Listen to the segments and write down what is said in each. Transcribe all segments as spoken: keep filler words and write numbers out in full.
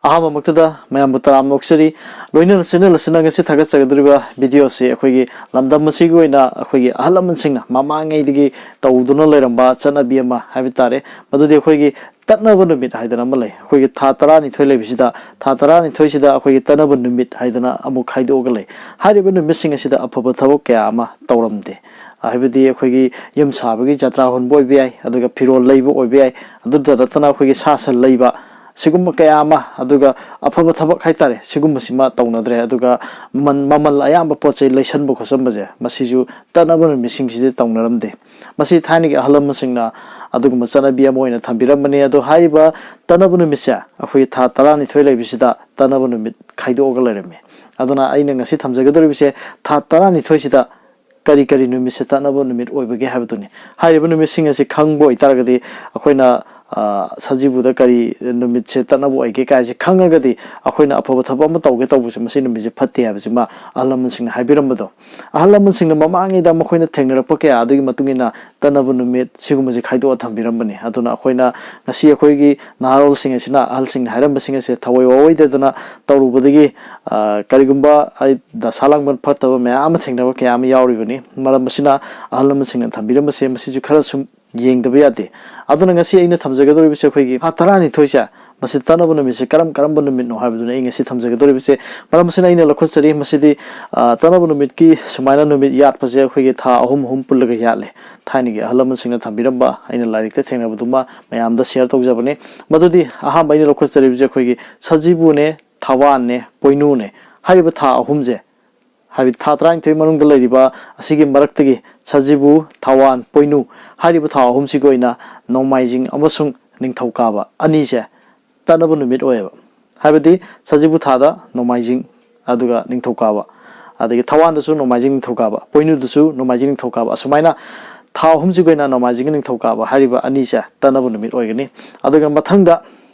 ꯑꯍꯥꯟꯕꯃꯛꯇꯗ ꯃꯌꯥꯝꯕꯨ ꯇꯔꯥꯝꯅ ꯑꯣꯛꯆꯔꯤ꯫ ꯂꯣꯏꯅꯅ ꯆꯦꯅꯦꯜ ꯑꯁꯤꯅ ꯉꯁꯤ ꯊꯥꯒꯠꯆꯒꯗꯧꯔꯤꯕ ꯚꯤꯗꯤꯑꯣ ꯑꯁꯤ ꯑꯩꯈꯣꯏꯒꯤ ꯂꯝꯗꯝ ꯑꯁꯤꯒꯤ ꯑꯣꯏꯅ ꯑꯩꯈꯣꯏꯒꯤ ꯑꯍꯜ ꯂꯃꯟꯁꯤꯡꯅ ꯃꯃꯥꯡꯉꯩꯗꯒꯤ ꯇꯧꯗꯨꯅ ꯂꯩꯔꯝꯕ ꯆꯠꯅꯕꯤ ꯑꯃ ꯍꯥꯏꯕ ꯇꯥꯔꯦ꯫ ꯃꯗꯨꯗꯤ ꯑꯩꯈꯣꯏꯒꯤ ꯇꯠꯅꯕ ꯅꯨꯃꯤꯠ ꯍꯥꯏꯗꯅ ꯑꯃ ꯂꯩ꯫ ꯑꯩꯈꯣꯏꯒꯤ ꯊꯥ ꯇꯔꯥꯅꯤꯊꯣꯏ ꯂꯩꯕꯁꯤꯗ, ꯊꯥ ꯇꯔꯥꯅꯤꯊꯣꯏꯁꯤꯗ ꯑꯩꯈꯣꯏꯒꯤ ꯇꯠꯅꯕ ꯅꯨꯃꯤꯠ ꯍꯥꯏꯗꯅ ꯑꯃꯨꯛ ꯈꯥꯏꯗꯣꯛꯑꯒ ꯂꯩ꯫ ꯍꯥꯏꯔꯤꯕ ꯅꯨꯃꯤꯠꯁꯤꯡ ꯑꯁꯤꯗ ꯑꯐꯕ ꯊꯕꯛ ꯀꯌꯥ ꯑꯃ ꯇꯧꯔꯝꯗꯦ꯫ ꯍꯥꯏꯕꯗꯤ ꯑꯩꯈꯣꯏꯒꯤ ꯌꯨꯝ ꯁꯥꯕꯒꯤ ꯖꯇ꯭ꯔꯥ ꯍꯣꯟꯕ ꯑꯣꯏꯕ ꯌꯥꯏ, ꯑꯗꯨꯒ ꯐꯤꯔꯣꯜ ꯂꯩꯕ ꯑꯣꯏꯕ ꯌꯥꯏ, ꯑꯗꯨꯗ ꯅꯠꯇꯅ ꯑꯩꯈꯣꯏꯒꯤ ꯁꯥ ꯁꯟ ꯂꯩꯕ, ꯁꯤꯒꯨꯝꯕ ꯀꯌꯥ ꯑꯃ, ꯑꯗꯨꯒ ꯑꯐꯕ ꯊꯕꯛ ꯍꯥꯏꯇꯥꯔꯦ, ꯁꯤꯒꯨꯝꯕꯁꯤꯃ ꯇꯧꯅꯗ꯭ꯔꯦ꯫ ꯑꯗꯨꯒ ꯃꯃꯜ, ꯃꯃꯜ ꯑꯌꯥꯝꯕ ꯄꯣꯠ ꯆꯩ ꯂꯩꯁꯟꯕ ꯈꯣꯠꯆꯟꯕꯁꯦ, ꯃꯁꯤꯁꯨ ꯇꯠꯅꯕ ꯅꯨꯃꯤꯠꯁꯤꯡꯁꯤꯗꯤ ꯇꯧꯅꯔꯝꯗꯦ꯫ ꯃꯁꯤ ꯊꯥꯏꯅꯒꯤ ꯑꯍꯜ ꯂꯃꯟꯁꯤꯡꯅ ꯑꯗꯨꯒꯨꯝꯕ ꯆꯠꯅꯕꯤ ꯑꯃ ꯑꯣꯏꯅ ꯊꯝꯕꯤꯔꯝꯕꯅꯤ꯫ ꯑꯗꯣ ꯍꯥꯏꯔꯤꯕ ꯇꯠꯅꯕ ꯅꯨꯃꯤꯠꯁꯦ ꯑꯩꯈꯣꯏꯒꯤ ꯊꯥ ꯇꯔꯥꯅꯤꯊꯣꯏ ꯂꯩꯕꯁꯤꯗ ꯇꯠꯅꯕ ꯅꯨꯃꯤꯠ ꯈꯥꯏꯗꯣꯛꯑꯒ ꯂꯩꯔꯝꯃꯤ꯫ ꯑꯗꯨꯅ ꯑꯩꯅ ꯉꯁꯤ ꯊꯝꯖꯒꯗꯧꯔꯤꯕꯁꯦ ꯊꯥ ꯇꯔꯥꯅꯤꯊꯣꯏꯁꯤꯗ ꯀꯔꯤ ꯀꯔꯤ ꯅꯨꯃꯤꯠꯁꯦ ꯇꯠꯅꯕ ꯅꯨꯃꯤꯠ ꯑꯣꯏꯕꯒꯦ ꯍꯥꯏꯕꯗꯨꯅꯤ꯫ ꯍꯥꯏꯔꯤꯕ ꯅꯨꯃꯤꯠꯁꯤꯡ ꯑꯁꯤ ꯈꯪꯕ ꯑꯣꯏꯇꯥꯔꯒꯗꯤ ꯑꯩꯈꯣꯏꯅ, ꯑ, ꯁꯖꯤꯕꯨꯗ ꯀꯔꯤ ꯅꯨꯃꯤꯠꯁꯦ ꯇꯠꯅꯕ ꯑꯣꯏꯒꯦ ꯀꯥꯏꯁꯦ ꯈꯪꯉꯒꯗꯤ ꯑꯩꯈꯣꯏꯅ ꯑꯐꯕ ꯊꯕꯛ ꯑꯃ ꯇꯧꯒꯦ ꯇꯧꯕꯁꯦ ꯃꯁꯤ ꯅꯨꯃꯤꯠꯁꯦ ꯐꯠꯇꯦ ꯍꯥꯏꯕꯁꯤꯃ ꯑꯍꯜ ꯂꯃꯟꯁꯤꯡꯅ ꯍꯥꯏꯕꯤꯔꯝꯕꯗꯣ꯫ ꯑꯍꯜ ꯂꯃꯟꯁꯤꯡꯅ ꯃꯃꯥꯡꯉꯩꯗ ꯃꯈꯣꯏꯅ ꯊꯦꯡꯅꯔꯛꯄ ꯀꯌꯥ ꯑꯗꯨꯒꯤ ꯃꯇꯨꯡ ꯏꯟꯅ ꯇꯠꯅꯕ ꯅꯨꯃꯤꯠ ꯁꯤꯒꯨꯝꯕꯁꯦ ꯈꯥꯏꯗꯣꯛꯑ ꯊꯝꯕꯤꯔꯝꯕꯅꯤ꯫ ꯑꯗꯨꯅ ꯑꯩꯈꯣꯏꯅ ꯉꯁꯤ ꯑꯩꯈꯣꯏꯒꯤ ꯅꯍꯥꯔꯣꯜꯁꯤꯡ ꯑꯁꯤꯅ ꯑꯍꯜꯁꯤꯡꯅ ꯍꯥꯏꯔꯝꯕꯁꯤꯡ ꯑꯁꯦ ꯊꯑꯣꯏ ꯋꯥꯑꯣꯏꯗꯗꯅ ꯇꯧꯔꯨꯕꯗꯒꯤ, ꯑ, ꯀꯔꯤꯒꯨꯝꯕ ꯑꯩ ꯗꯁꯥ ꯂꯥꯡꯕꯟ ꯐꯠꯇꯕ ꯃꯌꯥꯝ ꯑꯃ ꯊꯦꯡꯅꯕ ꯀꯌꯥ ꯑꯃ ꯌꯥꯎꯔꯤꯕꯅꯤ꯫ ꯃꯔꯝ ꯑꯁꯤꯅ ꯑꯍꯜ ꯂꯃꯟꯁꯤꯡꯅ ꯊꯝꯕꯤꯔꯝꯕꯁꯦ ꯃꯁꯤꯁꯨ ꯈꯔ ꯁꯨꯝ ꯌꯦꯡꯗꯕ ꯌꯥꯗꯦ꯫ ꯑꯗꯨꯅ ꯉꯁꯤ ꯑꯩꯅ ꯊꯝꯖꯒꯗꯧꯔꯤꯕꯁꯦ ꯑꯩꯈꯣꯏꯒꯤ ꯊꯥ ꯇꯔꯥꯅꯤꯊꯣꯏꯁꯦ, ꯃꯁꯤ ꯇꯠꯅꯕ ꯅꯨꯃꯤꯠꯁꯦ ꯀꯔꯝ ꯀꯔꯝꯕ ꯅꯨꯃꯤꯠꯅꯣ ꯍꯥꯏꯕꯗꯨꯅꯤ ꯑꯩ ꯉꯁꯤ ꯊꯝꯖꯒꯗꯧꯔꯤꯕꯁꯦ꯫ ꯃꯔꯝ ꯑꯁꯤꯅ ꯑꯩꯅ ꯂꯧꯈꯠꯆꯔꯤ꯫ ꯃꯁꯤꯗꯤ, ꯑ, ꯇꯠꯅꯕ ꯅꯨꯃꯤꯠꯀꯤ ꯁꯨꯃꯥꯏꯅ ꯅꯨꯃꯤꯠ ꯌꯥꯠꯄꯁꯦ ꯑꯩꯈꯣꯏꯒꯤ ꯊꯥ ꯑꯍꯨꯝ ꯑꯍꯨꯝ ꯄꯨꯜꯂꯒ ꯌꯥꯠꯂꯦ꯫ ꯊꯥꯏꯅꯒꯤ ꯑꯍꯜ ꯂꯃꯟꯁꯤꯡꯅ ꯊꯝꯕꯤꯔꯝꯕ ꯑꯩꯅ ꯂꯥꯏꯔꯤꯛꯇ ꯊꯦꯡꯅꯕꯗꯨꯃ ꯃꯌꯥꯝꯗ ꯁꯤꯌꯔ ꯇꯧꯖꯕꯅꯤ꯫ ꯃꯗꯨꯗꯤ ꯑꯍꯥꯟꯕ ꯑꯩꯅ ꯂꯧꯈꯠꯆꯔꯤꯕꯁꯦ ꯑꯩꯈꯣꯏꯒꯤ ꯁꯖꯤꯕꯨꯅꯦ, ꯊꯋꯥꯟꯅꯦ, ꯄꯣꯏꯅꯨꯅꯦ꯫ ꯍꯥꯏꯔꯤꯕ ꯊꯥ ꯑꯍꯨꯝꯁꯦ, ꯍꯥꯏꯕꯗꯤ ꯊꯥ ꯇꯔꯥꯅꯤꯊꯣꯏ ꯃꯅꯨꯡꯗ ꯂꯩꯔꯤꯕ ꯑꯁꯤꯒꯤ ꯃꯔꯛꯇꯒꯤ ꯁꯖꯤꯕꯨ, ꯊꯋꯥꯟ, ꯄꯣꯏꯅꯨ ꯍꯥꯏꯔꯤꯕ ꯊꯥ ꯑꯍꯨꯝꯁꯤꯒꯤ ꯑꯣꯏꯅ ꯅꯣꯡꯃꯥꯏꯖꯤꯡ ꯑꯃꯁꯨꯡ ꯅꯤꯡꯊꯧꯀꯥꯕ ꯑꯅꯤꯁꯦ ꯇꯠꯅꯕ ꯅꯨꯃꯤꯠ ꯑꯣꯏꯌꯦꯕ꯫ ꯍꯥꯏꯕꯗꯤ ꯁꯖꯤꯕꯨ ꯊꯥꯗ ꯅꯣꯡꯃꯥꯏꯖꯤꯡ, ꯑꯗꯨꯒ ꯅꯤꯡꯊꯧꯀꯥꯕ, ꯑꯗꯒꯤ ꯊꯋꯥꯟꯗꯁꯨ ꯅꯣꯡꯃꯥꯏꯖꯤꯡ ꯅꯤꯡꯊꯧꯀꯥꯕ, ꯄꯣꯏꯅꯨꯗꯁꯨ ꯅꯣꯡꯃꯥꯏꯖꯤꯡ ꯅꯤꯡꯊꯧꯀꯥꯕ, ꯑꯁꯨꯃꯥꯏꯅ ꯊꯥ ꯑꯍꯨꯝꯁꯤꯒꯤ ꯑꯣꯏꯅ ꯅꯣꯡꯃꯥꯏꯖꯤꯡ ꯅꯤꯡꯊꯧꯀꯥꯕ ꯍꯥꯏꯔꯤꯕ ꯑꯅꯤꯁꯦ ꯇꯠꯅꯕ ꯅꯨꯃꯤꯠ ꯑꯣꯏꯒꯅꯤ꯫ ꯑꯗꯨꯒ ꯃꯊꯪꯗ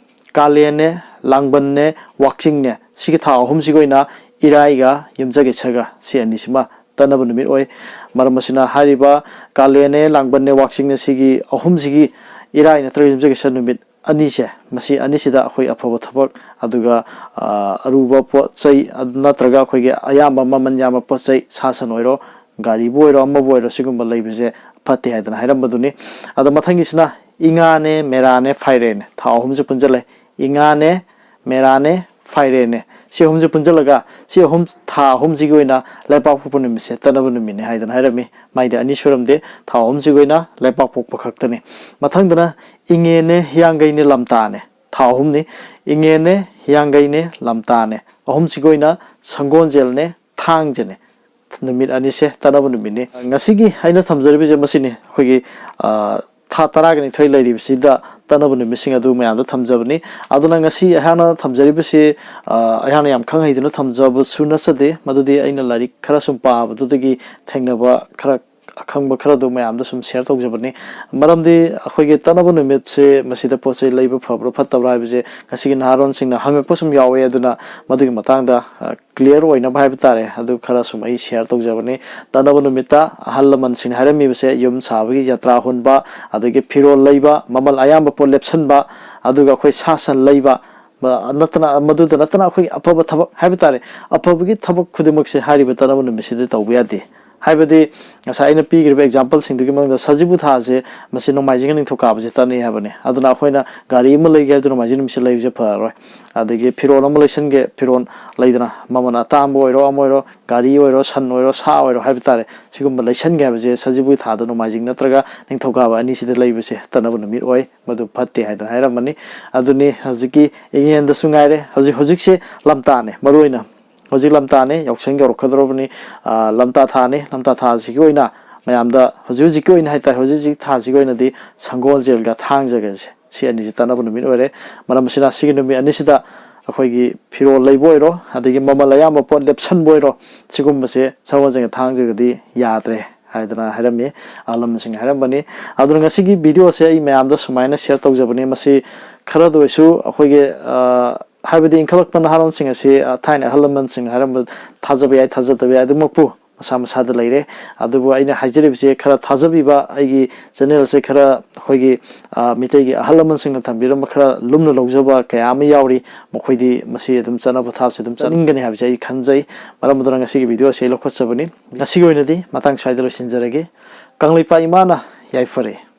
ꯀꯥꯂꯦꯟꯅꯦ, ꯂꯥꯡꯕꯟꯅꯦ, ꯋꯥꯛꯆꯤꯡꯅꯦ, ꯁꯤꯒꯤ ꯊꯥ ꯑꯍꯨꯝꯁꯤꯒꯤ ꯑꯣꯏꯅ ꯏꯔꯥꯏꯒ ꯌꯨꯝꯖꯀꯩꯁꯒ ꯁꯤ ꯑꯅꯤꯁꯤꯃ ꯇꯠꯅꯕ ꯅꯨꯃꯤꯠ ꯑꯣꯏ꯫ ꯃꯔꯝ ꯑꯁꯤꯅ ꯍꯥꯏꯔꯤꯕ ꯀꯥꯂꯦꯟꯅꯦ, ꯂꯥꯡꯕꯟꯅꯦ, ꯋꯥꯛꯆꯤꯡꯅꯦ, ꯁꯤꯒꯤ ꯑꯍꯨꯝꯁꯤꯒꯤ ꯏꯔꯥꯏ ꯅꯠꯇ꯭ꯔꯒ ꯌꯨꯝꯖꯀꯩꯁ ꯅꯨꯃꯤꯠ ꯑꯅꯤꯁꯦ, ꯃꯁꯤ ꯑꯅꯤꯁꯤꯗ ꯑꯩꯈꯣꯏ ꯑꯐꯕ ꯊꯕꯛ, ꯑꯗꯨꯒ ꯑ, ꯑꯔꯨꯕ ꯄꯣꯠ ꯆꯩ, ꯑꯗꯨ ꯅꯠꯇ꯭ꯔꯒ ꯑꯩꯈꯣꯏꯒꯤ ꯑꯌꯥꯝꯕ ꯃꯃꯜ ꯌꯥꯝꯕ ꯄꯣꯠ ꯆꯩ, ꯁꯥ ꯁꯟ ꯑꯣꯏꯔꯣ, ꯒꯥꯔꯤꯕꯨ ꯑꯣꯏꯔꯣ, ꯑꯃꯕꯨ ꯑꯣꯏꯔꯣ, ꯁꯤꯒꯨꯝꯕ ꯂꯩꯕꯁꯦ ꯐꯠꯇꯦ ꯍꯥꯏꯗꯅ ꯍꯥꯏꯔꯝꯕꯗꯨꯅꯤ꯫ ꯑꯗꯣ ꯃꯊꯪꯒꯤꯁꯤꯅ ꯏꯉꯥꯅꯦ, ꯃꯦꯔꯥꯅꯦ, ꯐꯥꯏꯔꯦꯟꯅꯦ, ꯊꯥ ꯑꯍꯨꯝꯁꯦ ꯄꯨꯟꯁꯤꯜꯂꯦ꯫ ꯏꯉꯥꯅꯦ, ꯃꯦꯔꯥꯅꯦ, ꯐꯥꯏꯔꯦꯟꯅꯦ, ꯁꯤ ꯑꯍꯨꯝꯁꯦ ꯄꯨꯟꯁꯤꯜꯂꯒ, ꯁꯤ ꯑꯍꯨꯝ, ꯊꯥ ꯑꯍꯨꯝꯁꯤꯒꯤ ꯑꯣꯏꯅ ꯂꯩꯄꯥꯛꯄꯣꯛꯄ ꯅꯨꯃꯤꯠꯁꯦ ꯇꯠꯅꯕ ꯅꯨꯃꯤꯠꯅꯦ ꯍꯥꯏꯗꯅ ꯍꯥꯏꯔꯝꯃꯤ꯫ ꯃꯥꯏꯗꯤ ꯑꯅꯤ ꯁꯨꯔꯝꯗꯦ, ꯊꯥ ꯑꯍꯨꯝꯁꯤꯒꯤ ꯑꯣꯏꯅ ꯂꯩꯄꯥꯛꯄꯣꯛꯄ ꯈꯛꯇꯅꯤ꯫ ꯃꯊꯪꯗꯅ ꯏꯉꯦꯟꯅꯦ, ꯍꯤꯌꯥꯡꯒꯩꯅꯦ, ꯂꯝꯇꯥꯅꯦ, ꯊꯥ ꯑꯍꯨꯝꯅꯤ꯫ ꯏꯉꯦꯟꯅꯦ, ꯍꯤꯌꯥꯡꯒꯩꯅꯦ, ꯂꯝꯇꯥꯅꯦ, ꯑꯍꯨꯝꯁꯤꯒꯤ ꯑꯣꯏꯅ ꯁꯪꯒꯣꯜꯁꯦꯜꯅꯦ, ꯊꯥꯡꯖꯅꯦ꯫ ꯅꯨꯃꯤꯠ ꯑꯅꯤꯁꯦ ꯇꯠꯅꯕ ꯅꯨꯃꯤꯠꯅꯤ꯫ ꯉꯁꯤꯒꯤ ꯑꯩꯅ ꯊꯝꯖꯔꯤꯕꯁꯦ ꯃꯁꯤꯅꯤ, ꯑꯩꯈꯣꯏꯒꯤ ꯑ, ꯊꯥ ꯇꯔꯥꯒ ꯅꯤꯊꯣꯏ ꯂꯩꯔꯤꯕꯁꯤꯗ ꯇꯠꯅꯕ ꯅꯨꯃꯤꯠꯁꯤꯡ ꯑꯗꯨ ꯃꯌꯥꯝꯗ ꯊꯝꯖꯕꯅꯤ꯫ ꯑꯗꯨꯅ ꯉꯁꯤ ꯑꯩꯍꯥꯛꯅ ꯊꯝꯖꯔꯤꯕꯁꯤ, ꯑ, ꯑꯩꯍꯥꯛꯅ ꯌꯥꯝ ꯈꯪ ꯍꯩꯗꯅ ꯊꯝꯖꯕꯁꯨ ꯅꯠꯆꯗꯦ, ꯃꯗꯨꯗꯤ ꯑꯩꯅ ꯂꯥꯏꯔꯤꯛ ꯈꯔ ꯁꯨꯝ ꯄꯥꯕꯗꯨꯗꯒꯤ ꯊꯦꯡꯅꯕ ꯈꯔ, ꯑꯈꯪꯕ ꯈꯔ ꯑꯗꯨ ꯃꯌꯥꯝꯗ ꯁꯨꯝ ꯁꯤꯌꯔ ꯇꯧꯖꯕꯅꯤ꯫ ꯃꯔꯝꯗꯤ ꯑꯩꯈꯣꯏꯒꯤ ꯇꯠꯅꯕ ꯅꯨꯃꯤꯠꯁꯦ ꯃꯁꯤꯗ ꯄꯣꯠ ꯆꯩ ꯂꯩꯕ ꯐꯕ꯭ꯔꯥ ꯐꯠꯇꯕ꯭ꯔꯥ ꯍꯥꯏꯕꯁꯦ ꯉꯁꯤꯒꯤ ꯅꯍꯥꯔꯣꯟꯁꯤꯡꯅ ꯍꯪꯉꯛꯄ ꯁꯨꯝ ꯌꯥꯎꯋꯦ꯫ ꯑꯗꯨꯅ ꯃꯗꯨꯒꯤ ꯃꯇꯥꯡꯗ, ꯑ, ꯀ꯭ꯂꯤꯌꯥꯔ ꯑꯣꯏꯅꯕ ꯍꯥꯏꯕ ꯇꯥꯔꯦ, ꯑꯗꯨ ꯈꯔ ꯁꯨꯝ ꯑꯩ ꯁꯤꯌꯔ ꯇꯧꯖꯕꯅꯤ꯫ ꯇꯠꯅꯕ ꯅꯨꯃꯤꯠꯇ ꯑꯍꯜ ꯂꯃꯟꯁꯤꯡꯅ ꯍꯥꯏꯔꯝꯃꯤꯕꯁꯦ, ꯌꯨꯝ ꯁꯥꯕꯒꯤ ꯖꯇ꯭ꯔꯥ ꯍꯨꯟꯕ, ꯑꯗꯒꯤ ꯐꯤꯔꯣꯜ ꯂꯩꯕ, ꯃꯃꯜ ꯑꯌꯥꯝꯕ ꯄꯣꯠ ꯂꯦꯞꯁꯟꯕ, ꯑꯗꯨꯒ ꯑꯩꯈꯣꯏ ꯁꯥ ꯁꯟ ꯂꯩꯕ, ꯃ-, ꯅꯠꯇꯅ, ꯃꯗꯨꯗ ꯅꯠꯇꯅ ꯑꯩꯈꯣꯏꯒꯤ ꯑꯐꯕ ꯊꯕꯛ ꯍꯥꯏꯕ ꯇꯥꯔꯦ, ꯑꯐꯕꯒꯤ ꯊꯕꯛ ꯈꯨꯗꯤꯡꯃꯛꯁꯦ ꯍꯥꯏꯔꯤꯕ ꯇꯠꯅꯕ ꯅꯨꯃꯤꯠꯁꯤꯗ ꯇꯧꯕ ꯌꯥꯗꯦ꯫ ꯍꯥꯏꯕꯗꯤ ꯉꯁꯥꯏ ꯑꯩꯅ ꯄꯤꯈ꯭ꯔꯤꯕ ꯑꯦꯛꯖꯥꯝꯄꯜꯁꯤꯡꯗꯨꯒꯤ ꯃꯅꯨꯡꯗ ꯁꯖꯤꯕꯨ ꯊꯥꯁꯦ, ꯃꯁꯤ ꯅꯣꯡꯃꯥꯏꯖꯤꯡꯒ ꯅꯤꯡꯊꯧꯀꯥꯕꯁꯦ ꯇꯠꯅꯩ ꯍꯥꯏꯕꯅꯤ꯫ ꯑꯗꯨꯅ ꯑꯩꯈꯣꯏꯅ ꯒꯥꯔꯤ ꯑꯃ ꯂꯩꯒꯦ ꯍꯥꯏꯕꯗ ꯅꯣꯡꯃꯥꯏꯖꯤꯡ ꯅꯨꯃꯤꯠꯁꯦ ꯂꯩꯕꯁꯦ ꯐꯔꯔꯣꯏ꯫ ꯑꯗꯒꯤ ꯐꯤꯔꯣꯜ ꯑꯃ ꯂꯩꯁꯟꯒꯦ, ꯐꯤꯔꯣꯜ ꯂꯩꯗꯅ, ꯃꯃꯜ ꯑꯇꯥꯡꯕ ꯑꯣꯏꯔꯣ, ꯑꯃ ꯑꯣꯏꯔꯣ, ꯒꯥꯔꯤ ꯑꯣꯏꯔꯣ, ꯁꯟ ꯑꯣꯏꯔꯣ, ꯁꯥ ꯑꯣꯏꯔꯣ ꯍꯥꯏꯕ ꯇꯥꯔꯦ, ꯁꯤꯒꯨꯝꯕ ꯂꯩꯁꯟꯒꯦ ꯍꯥꯏꯕꯁꯦ ꯁꯖꯤꯕꯨ ꯊꯥꯗ ꯅꯣꯡꯃꯥꯏꯖꯤꯡ ꯅꯠꯇ꯭ꯔꯒ ꯅꯤꯡꯊꯧꯀꯥꯕ ꯑꯅꯤꯁꯤꯗ ꯂꯩꯕꯁꯦ ꯇꯠꯅꯕ ꯅꯨꯃꯤꯠ ꯑꯣꯏ꯫ ꯃꯗꯨ ꯐꯠꯇꯦ ꯍꯥꯏꯗꯅ ꯍꯥꯏꯔꯝꯕꯅꯤ꯫ ꯑꯗꯨꯅꯤ ꯍꯧꯖꯤꯛꯀꯤ ꯏꯉꯦꯟꯗꯁꯨ ꯉꯥꯏꯔꯦ, ꯍꯧꯖꯤꯛ, ꯍꯧꯖꯤꯛꯁꯦ ꯂꯝꯇꯥꯅꯦ ꯃꯔꯨꯑꯣꯏꯅ꯫ ꯍꯧꯖꯤꯛ ꯂꯝꯇꯥꯅꯤ, ꯌꯥꯎꯁꯪ ꯌꯧꯔꯛꯀꯗꯧꯔꯕꯅꯤ꯫ ꯑ, ꯂꯝꯇꯥ ꯊꯥꯅꯤ꯫ ꯂꯝꯇꯥ ꯊꯥꯁꯤꯒꯤ ꯑꯣꯏꯅ ꯃꯌꯥꯝꯗ ꯍꯧꯖꯤꯛ ꯍꯧꯖꯤꯛꯀꯤ ꯑꯣꯏꯅ ꯍꯥꯏꯇꯥꯔꯦ, ꯍꯧꯖꯤꯛ ꯍꯧꯖꯤꯛ ꯊꯥꯁꯤꯒꯤ ꯑꯣꯏꯅꯗꯤ ꯁꯪꯒꯣꯜꯁꯦꯜꯒ ꯊꯥꯡꯖꯒꯁꯦ, ꯁꯤ ꯑꯅꯤꯁꯤ ꯇꯠꯅꯕ ꯅꯨꯃꯤꯠ ꯑꯣꯏꯔꯦ꯫ ꯃꯔꯝ ꯑꯁꯤꯅ ꯁꯤꯒꯤ ꯅꯨꯃꯤꯠ ꯑꯅꯤꯁꯤꯗ ꯑꯩꯈꯣꯏꯒꯤ ꯐꯤꯔꯣꯜ ꯂꯩꯕ ꯑꯣꯏꯔꯣ, ꯑꯗꯒꯤ ꯃꯃꯜ ꯑꯌꯥꯝꯕ ꯄꯣꯠ ꯂꯦꯞꯁꯟꯕ ꯑꯣꯏꯔꯣ, ꯁꯤꯒꯨꯝꯕꯁꯦ ꯁꯪꯒꯣꯜꯁꯦꯜꯒ ꯊꯥꯡꯖꯒꯗꯤ ꯌꯥꯗ꯭ꯔꯦ ꯍꯥꯏꯗꯅ ꯍꯥꯏꯔꯝꯃꯤ, ꯑꯍꯜ ꯂꯃꯟꯁꯤꯡꯅ ꯍꯥꯏꯔꯝꯕꯅꯤ꯫ ꯑꯗꯨꯅ ꯉꯁꯤꯒꯤ ꯚꯤꯗꯤꯑꯣꯁꯦ ꯑꯩ ꯃꯌꯥꯝꯗ ꯁꯨꯃꯥꯏꯅ ꯁꯤꯌꯔ ꯇꯧꯖꯕꯅꯤ꯫ ꯃꯁꯤ ꯈꯔꯗ ꯑꯣꯏꯁꯨ ꯑꯩꯈꯣꯏꯒꯤ, ꯑ, ꯍꯥꯏꯕꯗꯤ ꯏꯟꯈꯠꯂꯛꯄ ꯅꯍꯥꯔꯣꯜꯁꯤꯡ ꯑꯁꯤ, ꯑ, ꯊꯥꯏꯅ ꯑꯍꯜ ꯂꯃꯟꯁꯤꯡꯅ ꯍꯥꯏꯔꯝꯕ ꯊꯥꯖꯕ ꯌꯥꯏ, ꯊꯥꯖꯗꯕ ꯌꯥꯏ, ꯑꯗꯨꯃꯛꯄꯨ ꯃꯁꯥ ꯃꯁꯥꯗ ꯂꯩꯔꯦ꯫ ꯑꯗꯨꯕꯨ ꯑꯩꯅ ꯍꯥꯏꯖꯔꯤꯕꯁꯦ ꯈꯔ ꯊꯥꯖꯕꯤꯕ, ꯑꯩꯒꯤ ꯆꯦꯅꯦꯜꯁꯦ ꯈꯔ ꯑꯩꯈꯣꯏꯒꯤ, ꯑ, ꯃꯤꯇꯩꯒꯤ ꯑꯍꯜ ꯂꯃꯟꯁꯤꯡꯅ ꯊꯝꯕꯤꯔꯝꯕ ꯈꯔ ꯂꯨꯝꯅ ꯂꯧꯖꯕ ꯀꯌꯥ ꯑꯃ ꯌꯥꯎꯔꯤ꯫ ꯃꯈꯣꯏꯗꯤ ꯃꯁꯤ ꯑꯗꯨꯝ ꯆꯠꯅ ꯄꯊꯥꯞꯁꯦ ꯑꯗꯨꯝ ꯆꯠꯅꯤꯡꯒꯅꯤ ꯍꯥꯏꯕꯁꯦ ꯑꯩ ꯈꯟꯖꯩ꯫ ꯃꯔꯝ ꯑꯗꯨꯅ ꯉꯁꯤꯒꯤ ꯚꯤꯗꯤꯑꯣ ꯑꯁꯤ ꯑꯩ ꯂꯧꯈꯠꯆꯕꯅꯤ꯫ ꯉꯁꯤꯒꯤ ꯑꯣꯏꯅꯗꯤ ꯃꯇꯥꯡ ꯁ꯭ꯋꯥꯏꯗ ꯂꯣꯏꯁꯤꯟꯖꯔꯒꯦ꯫ ꯀꯪꯂꯩꯄꯥꯛ ꯏꯃꯥꯅ ꯌꯥꯏꯐꯔꯦ꯫